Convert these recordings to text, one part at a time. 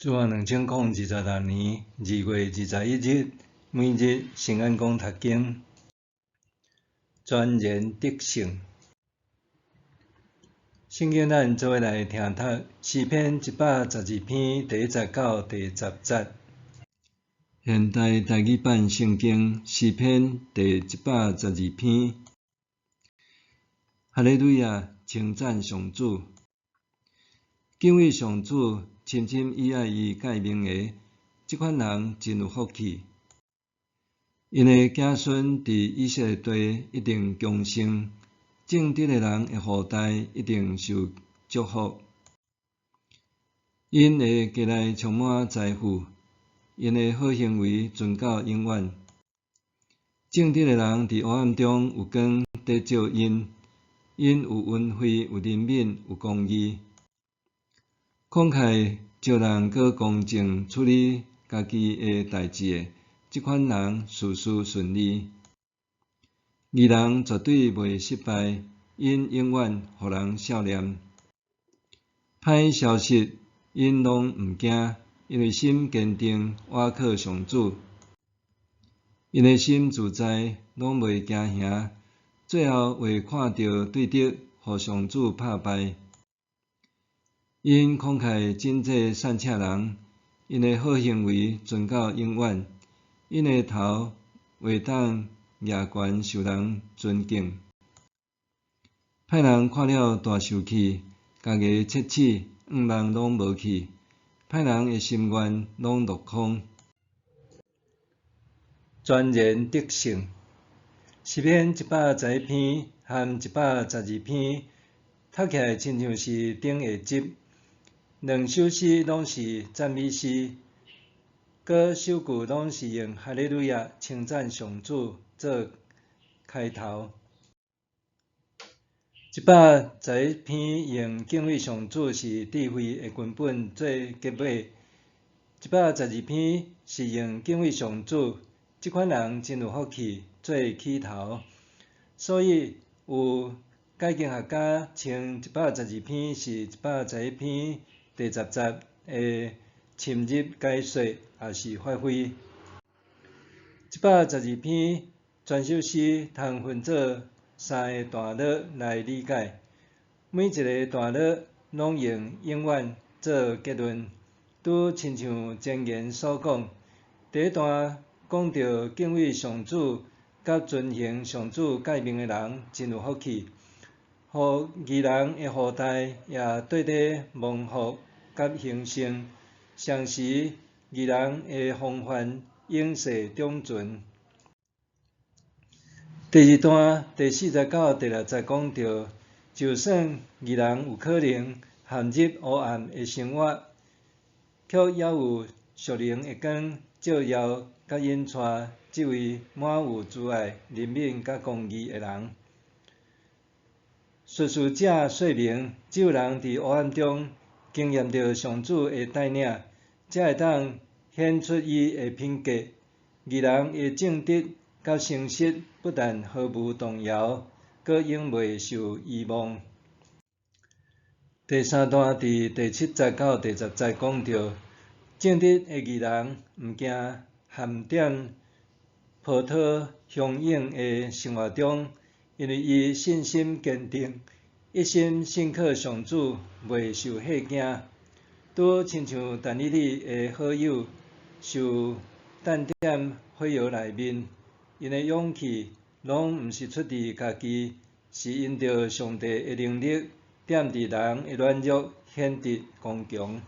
主後2026年2月21日，每日聖安講讀經，全然得勝。聖經咱做伙來聽讀詩篇112篇第一節到第十節。現代台語版聖經詩篇第一百十二篇。哈利路亞，稱讚上主，敬畏上主，深深倚愛伊誡命的，這款人真有福氣。𪜶的子孫佇以色列地一定強盛，正直的人的後代一定受祝福。𪜶的家內充滿財富，𪜶的好行為存到永遠。正直的人佇黑暗中有光得照𪜶，𪜶有恩惠，有憐憫，有公義。慷慨招人閣公正處理家己的代誌的，這款人事事順利。義人絕對袂失敗，𪜶永遠予人數念。歹消息，𪜶攏毋驚，因為心堅定，倚靠上主。𪜶的心自在，攏袂驚嚇，最後會看著對敵，予上主拍敗。𪜶慷慨賑濟散赤人，𪜶的好行為存到永遠，𪜶的頭會當舉懸受人尊敬。歹人看了大受氣，咬牙切齒，願望攏無去，歹人的心願攏落空。全然得勝。詩篇一百十一篇和一百十二篇，讀起來親像是頂下集。兩首詩攏是讚美詩，閣首句攏是用哈利路亞稱讚上主做開頭。一百十一篇用敬畏上主是智慧的根本做結尾，一百十二篇是用敬畏上主，這款人真有福氣做起頭。所以有解經學家稱一百十二篇是一百十一篇第十節的深入解說，抑是發揮。一百十二篇全首詩通分做三个段落來理解，每一个段落攏用永遠做結論，拄親像前言所講，第一段講著敬畏上主佮遵行上主誡命的人真有福氣，予義人的後代也綴咧蒙福佮興盛，同時義人的風範永世長存。第二段第四節到第六節講著，就算義人有可能陷入黑暗的生活，卻猶有屬靈的光照耀佮引帶這位滿有慈愛、憐憫佮公義的人。敘事者說明，只有人佇黑暗中經驗著上主的帶領，才會當顯出伊的品格。義人的正直佮誠實不但毫無動搖，閣永袂受遺忘。第三段佇第七節到第十節講著，正直的義人毋驚陷踮波濤洶湧的生活中，因為伊信心堅定，一心信靠上主，袂受嚇驚。拄親像但以理的好友受擲佇火窯內面，𪜶的勇氣攏毋是出自家己，是因著上帝的能力，踮佇人的軟弱顯得剛強。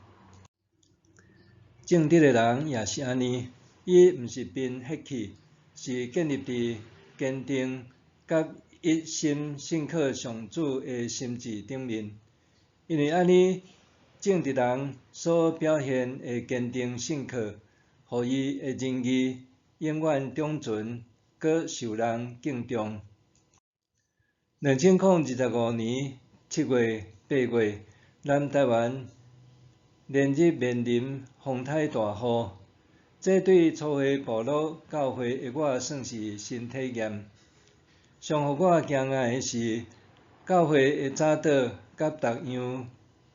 正直的人也是按呢，伊毋是憑血氣，是建立佇堅定佮一心信靠上主的心志頂面。因為按呢，正直人所表現的堅定信靠，予伊的仁義永遠長存，閣受人敬重。2025年7月、8月，南台灣連日面臨風颱大雨，這對初會部落教會的我算是新體驗。上予我驚訝的是，教會的早禱佮逐樣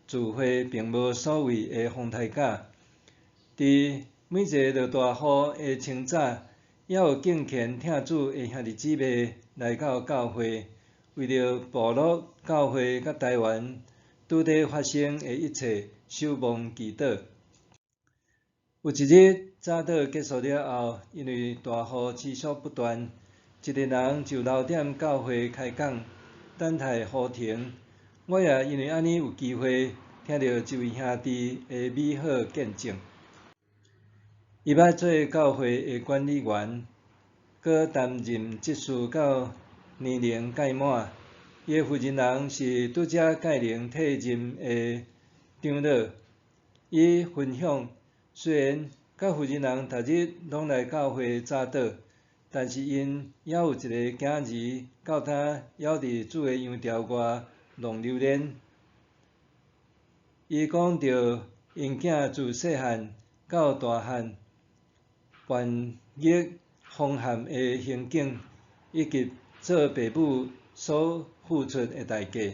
聚會並無所謂的風颱假。佇每一个落大雨的清早，猶有敬虔疼主的兄弟姊妹來到教會，為著部落、教會佮台灣拄咧發生的一切守望祈禱。有一日早禱結束了後，因為大雨持續不斷，一個人就留踮教會開講，等待雨停。我也因為按呢有機會聽著一位兄弟的美好見證。伊捌做教會的管理員，閣擔任執事到年齡屆滿。伊的負責人是拄才屆齡退任的長老。伊分享，雖然佮負責人逐日攏來教會早禱，但是𪜶猶有一个囝兒到今猶佇主的羊牢外浪流連。伊講著𪜶囝自細漢到大漢叛逆風譀的行徑，以及做爸母所付出的代價。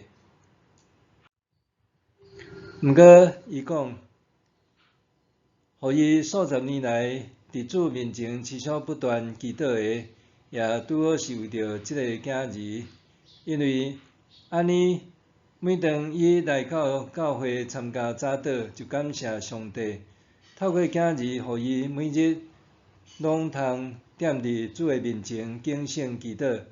毋過，伊講，予伊數十年來佇主面前持續不斷祈禱的，也拄好是為著這个囝兒，因為按呢，每當伊來到教會參加早禱，就感謝上帝，透過囝兒，予伊每日攏通踮佇主的面前警醒祈禱，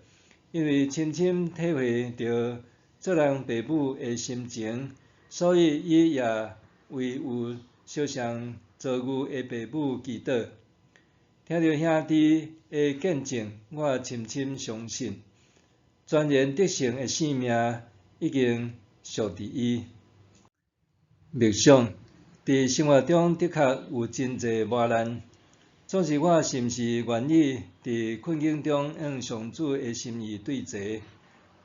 因為深深體會著做人爸母的心情，所以伊也為有相像遭遇的爸母祈禱。聽著兄弟的見證，我深深相信，全然得勝的生命已經屬佇伊。默想，佇生活中的確有真濟磨難，總是我是毋是願意佇困境中按上主的心意對齊，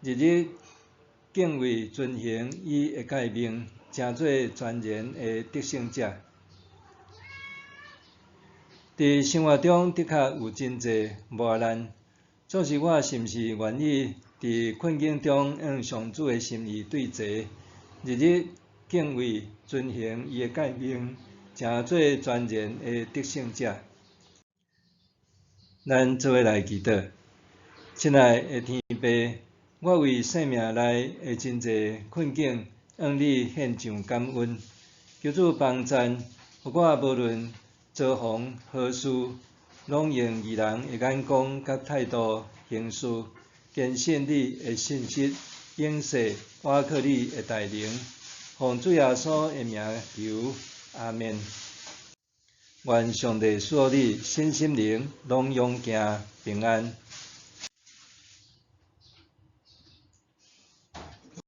日日敬畏遵行伊的誡命，成做全然的得勝者。佇生活中的確有真濟磨難，總是我是毋是願意佇困境中按上主的心意對齊，日日敬畏遵行伊的誡命，成做全然的得勝者。咱做伙來祈禱，親愛的天父，我為生命內的真濟困境，向你獻上感恩。求主幫贊，予我無論遭逢何事，攏用義人的眼光佮態度行事，堅信你的信實，永世倚靠你的大能。奉主耶穌的名求，阿們。願上帝賜予你身心靈攏勇健平安。